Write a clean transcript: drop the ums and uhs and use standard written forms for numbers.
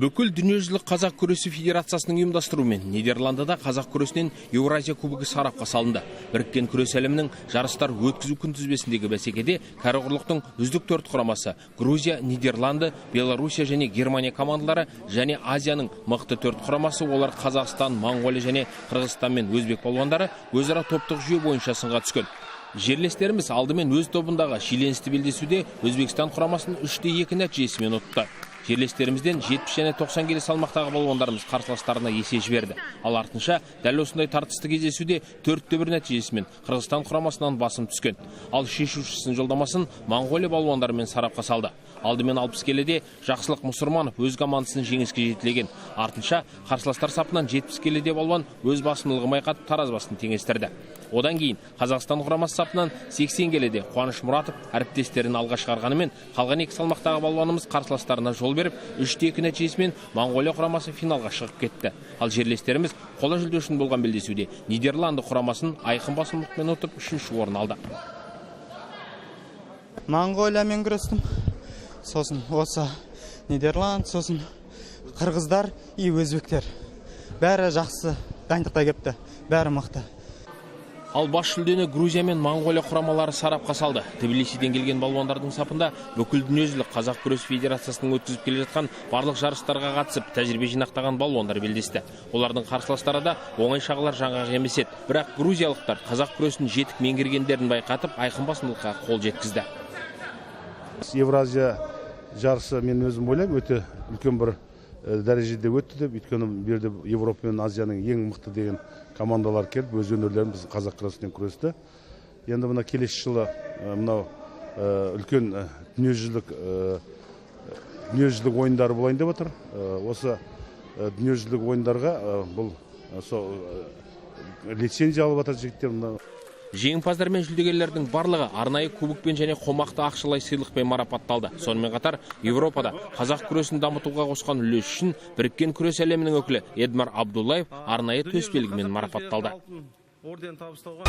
Бүкіл дүниежүзілік қазақ күресі федерациясының ұйымдастыруымен Нидерландыда қазақ күресінен Еуразия кубогы сарапқа салынды. Біріккен күрес әлемінің жарыстар өткізу күнтізбесіндегі бәсекеде кәрі құрлықтың үздік төрт құрамасы — Грузия, Нидерланды, Белоруссия және Германия командалары және Азияның мықты төрт құрамасы, олар Қазақстан, Моңғолия және Қырғызстан мен өзбек балуандары, өзара топтық жүйе бойынша сынға түскен. Жерлестеріміз алдымен өз тобындағы шиеленісті белдесуде Өзбекстан құрамасын 3-2 нәтижесімен ұтты. Жерлестерімізден 70 және 90 келі салмақтағы балуандарымыз қарсыластарына есе жіберді. Ал артынша дәл осындай тартысты кездесуде 4-1 нәтижесімен Қырғызстан құрамасынан басым түскен. Ал шешуші сын жолдамасын Моңғолия балуандарымен сарапқа салды. Алдымен 60 келіде Жақсылық Мұсырманов өз командасын жеңіске жетелеген. Артынша қарсыластар сапынан 70 келіде балуан өз басымдылығын байқатып, таразы басын теңестірді. Одан кейін Қазақстан құрамасы сапынан 80 келіде Қуаныш Мұратов әріптестерін алға шығарғанымен, қалған екі салмақтағы балуанымыз қарсыластарына жол беріп, 3-2 нәтижесімен Моңғолия құрамасы финалға шығып кетті. Ал жерлестеріміз қола жүлде үшін болған белдесуде Нидерланды құрамасын айқын басымдықпен ұтып, үшінші орын алды. Моңғолиямен күрестім, сосын осы Нидерланд, сосын қырғыздар и өзбектер. Бәрі жақсы дайындықта кепті, бәрі мықты. Ал бас жүлдені Грузия мен Моңғолия құрамалары сарапқа салды. Тбилисиден келген балуандардың сапында бүкіл дүниежүзілік қазақ күрес федерациясының өткізіп келе жатқан барлық жарыстарға қатысып, тәжірибе жинақтаған балуандар белдесті. Олардың қарсыластары да оңай шағылар жаңғақ емес еді. Бірақ грузиялықтар қазақ күресін жетік меңгергендерін байқатып, айқын басымдылыққа қол жеткізді. Евразия жарысы, мен өзім ойлаймын, өте үлкен бір дәрежеде өтті деп, өйткені бұл жерде Европа мен Азияның ең мықты деген командалар келіп, өз өнерлерін біздің қазақ күресінен күресті. Енді мына келесі жылы мынау үлкен дүниежүзілік ойындары болайын деп отыр. Осы дүниежүзілік ойындарға бұл сол лицензия алып жатыр жігіттер мына. Жеңімпаздар мен жүлдегерлердің барлығы арнайы кубокпен және қомақты ақшалай сыйлықпен марапатталды. Сонымен қатар Европада қазақ күресін дамытуға қосқан үлесі үшін Біріккен күрес әлемінің өкілі Эдмар Абдуллаев арнайы төсбелгімен марапатталды. Орден табыстауға.